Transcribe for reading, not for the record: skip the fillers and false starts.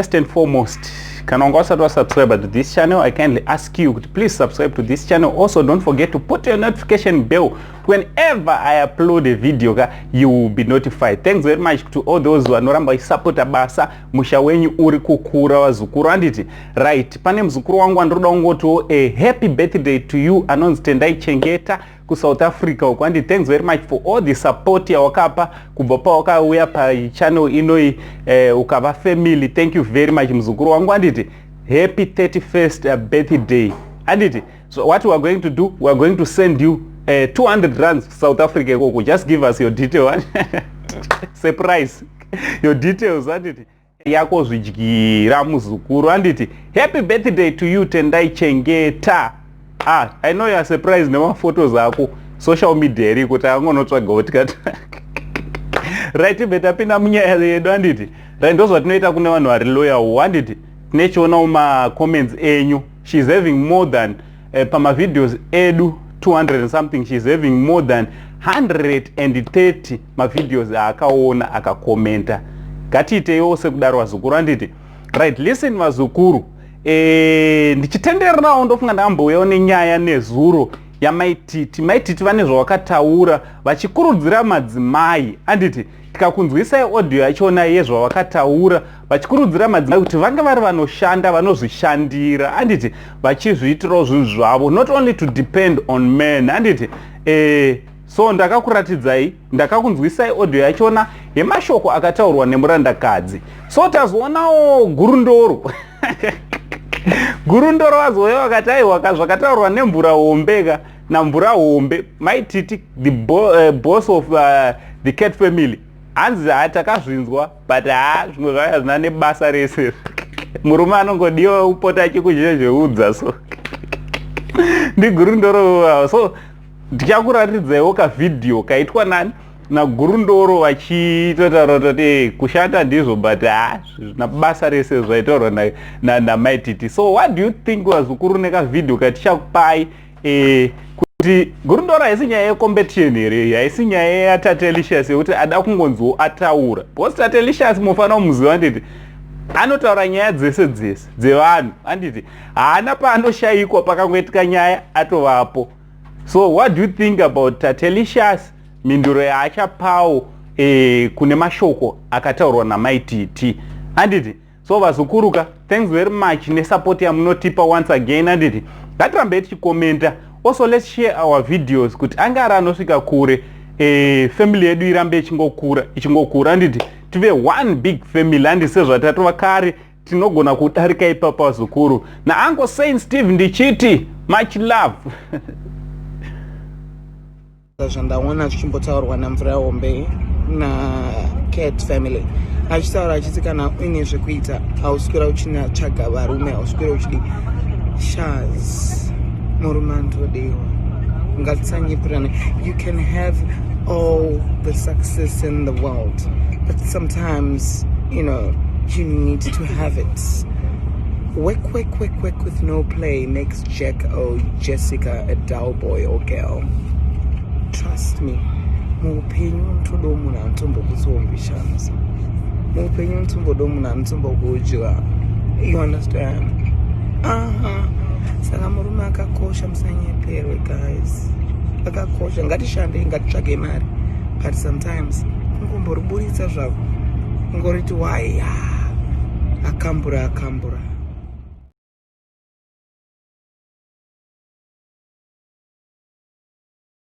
First and foremost, kana wanga usati wasubscribe to this channel, I kindly ask you to please subscribe to this channel. Also, don't forget to put your notification bell. Whenever I upload a video ka, you will be notified. Thanks very much to all those vanoramba vachisapota basa. Musha wenyu uri kukura, vazukuru, handiti? Right, pane muzukuru wangu andiroda kungotiwo a happy birthday to you, anonzi Tendai Chengeta kuSouth Africa uko, handiti? Thanks very much for all the support yawakapa kubva pawakauya pachannel inoi, ukava family. Thank you very much, muzukuru wangu, handiti? Happy 31st birthday, handiti? So what we are going to do, we are going to send you 200 rands South Africa ikoko. Just give us your detail, surprise, your details, handiti? Yako zvidyira, muzukuru, handiti? Happy birthday to you, Tendai Chengeta. Ah, I know you are surprised nemaphotos ako. Social media iriko, takangonotsvagawo tikati right, be tapinda munyaya yedu, handiti? Right, ndozvatinoita kune vanhu vari loyal, handiti? Tinechionawo macomments enyu. She's having more than pamavideos edu 200 and something, she's having more than 130 mavideos aakaona akakomenta. Ngatiiteiwo sekudaro, vazukuru, handiti? Right, listen, vazukuru, ndichitendererawo, ndofunga ndakambouyawo nenyaya nezuro yaMaititi. Maititi vane zvavakataura vachikurudzira madzimai, handiti? Tikakunzwisai audio yachona yezvavakataura vachikurudzira madzimai kuti vange vari vanoshanda, vanozvishandira, handiti? Vachizviitirawo zvinhu zvavo, not only to depend on men, handiti? So ndakakuratidzai, ndakakunzwisai audio yachona yemashoko akataurwa nemurandakadzi. So tazoonawo Gurundoro. Gurundoro vazouya vakati aiwa, zvakataurwa nemvura hombe ka, namvura hombe Maititi, the boss of the Cat family, hanzi ha, takazvinzwa, but ha, zvimwe zvaya zvina nebasa rese. Murume anongodiwa kupota achikuzhezheudza. So ndiGurundoro. So ndichakuratidzaiwo kavhidhiyo kaitwa nani, naGurundoro, vachitotaura kuti kushanda ndizvo, but ha, zvina basa rese zvaitaurwa naMaititi. So what do you think, vazukuru, nekavhidhiyo katichakupai, kuti Gurundoro haisi nyaya yecompetition here? Haisi nyaya yaTatelicious yekuti ada kungonziwo ataura? Because Tatelicious mufanira kumuziva, nditi anotaura nyaya dzese dzese dzevanhu, handiti? Haana paanoshayikwa, pakangoitika nyaya atovapo. So what do you think about Tatelicious, mhinduro yaachapawo kune mashoko akataurwa naMaititi, handiti? So vazukuruka, thanks very much nesupport yamunotipa once again, handiti? Ngatirambei tichikomenta. Also, let's share our videos kuti ange ari anosvika kure, family yedu irambe ichingokura, ichingokura, handiti? Tive one big family, handi sezvatatova kare? Tinogona kudarika ipapa, vazukuru. Nauncle Saint Steve ndichiti much love. Zvandaona zvichimbotaurwa namvura hombe naCat Family, achitaura achiti kana uine zvekuita hauswera uchinatsvaga varume, hauswera uchidi shaz. Murume andodiwa, ngatisanyipirane. You can have all the success in the world, but sometimes you need to have it. Work, work, work, work with no play makes Jack or Jessica a dull boy or girl. Trust me, muupenyu unotodawo munhu anotombokutsombi. Muupenyu unotombodawo munhu anotombokudya, you understand? Aha, saka murume akakosha, musanyeperwe guys, akakosha. Ngatishandei, ngatitsvagei mari, but sometimes kungomboriburitsa zvako, ungoriti waya akambura akambura.